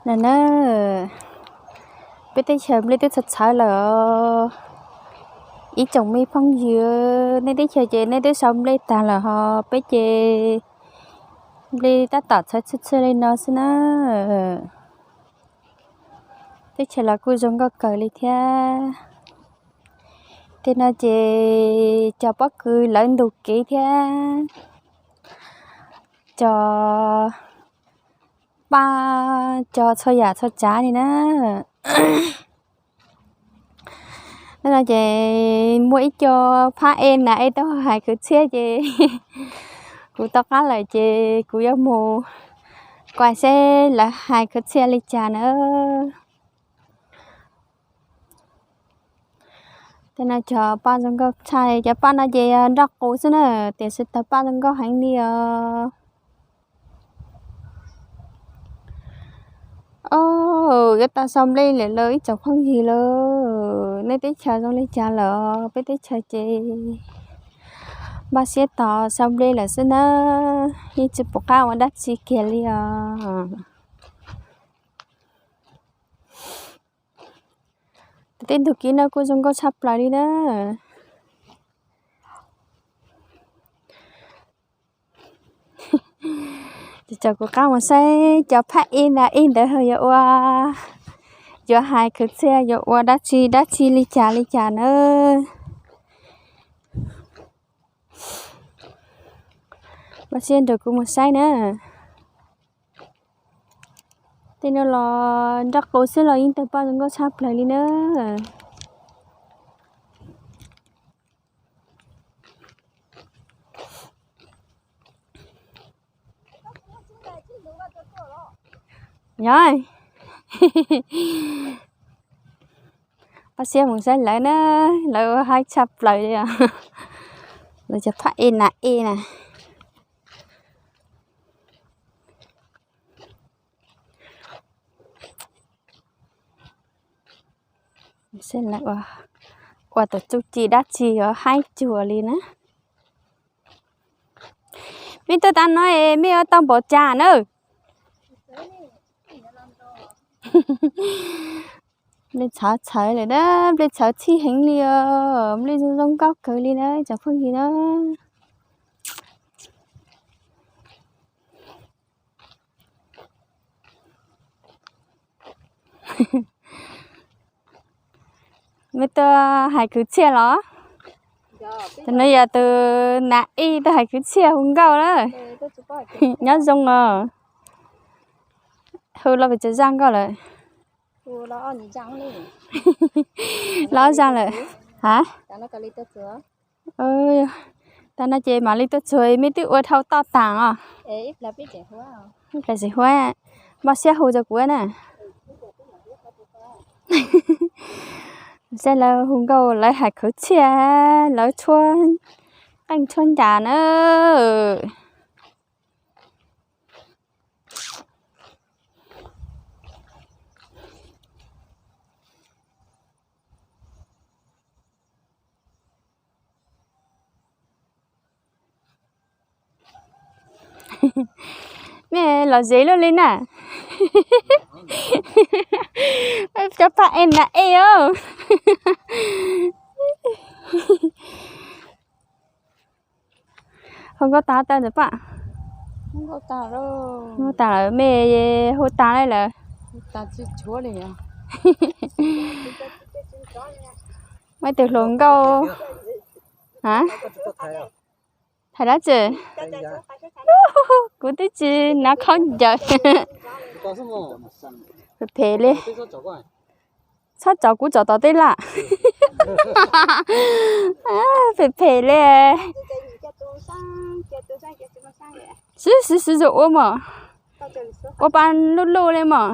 Na na, peb teb chaws nplej twb txhawv txhawv lawm os. Ib tsoom me phooj ywg, nej teb chaws ces nej twb sau nplej tag lawm ho, peb ces nplej tab tom txhawv txhwj txhwj li no xwb na. Teb chaws los kuj zoo nkauj kawg li thiab. Tej no ces cov pob kws lawv ntug kev thiab cov paj, cov txhua yam txhua tsav li na. Hnub no ces muaj ib co phab ej nas ej tuaj hais kwv txhiaj ces kuv tau qab lawm ces kuv yuav mus kuaj seb lawv hais kwv txhiaj li cas na. Tej no cov paj zoo nkauj tshaj, cov paj no ces yog nroj qus xwb na, tiam sis tawg paj zoo nkauj heev li os. Os, yuav tau sau nplej lawm lauj ib tsoom phooj ywg lauj, nej teb chaws zoo li cas lawm? Peb teb chaws ces npaj siab tos sau nplej lawm xwb na, yeej tsis pom qab ua dab tsi kiag li os. Tej ntug kev no kuj zoo nkauj tshaj plaws li na. Ces kuv rov qab mus saib cov phab ej nas ej ntawd yuav ua, yuav hais kwv txhiaj yuav ua dab tsi dab tsi li cas li cas na. Npaj siab nrog kuv mus saib na. Tej no los nroj qus xwb los yeej tawg paj zoo nkauj tshaj plaws li na. Nyob, npaj siab mus saib lawv na, lawv haib tshaj plaws li os. Lawv cov phab ej nas ej na. Saib lawv ua tus txuj ci dab tsi yuav haib cuag li na. Mej tuaj tas no es mej yuav tau npaum cas na? Nplej txhawv txhawv lawm na, nplej txhawv txhij heev li os, nplej zoo zoo nkauj kawg li na cov phooj ywg na. Mej tuaj hais kwv txhiaj los? Tus no yog tus nas ej tuaj hais kwv txhiaj hu nkauj na. Nyob zoo os. Hu los pes tsawg zaj nkauj lawm? Los ob zaj lawm. Ha? Tas no ces mam li tuaj txuag, mej twb ua dhau toj taag os. Ib pliag tsis huab, npaj siab hu rau kuv na. Saib lawv hu nkauj, lawv hais kwv txhiaj, lawv tshuab qeej tshuab ncas na. Mej los ze luaj li na. Cov phab ej nas ej os. Hu nkauj tas tawm ntawm paj. Hu tas lawm, mej hu tas lawm. Muaj ib tug hluas nkauj. Hais dab tsi? Kuv twb tsis hnav khaub ncaws. Phem phem li. Txhob tsom kuv tsom tom tej laj. Phem phem li. Siv siv siv zoo ua mog. Ua pa luj luj li mog.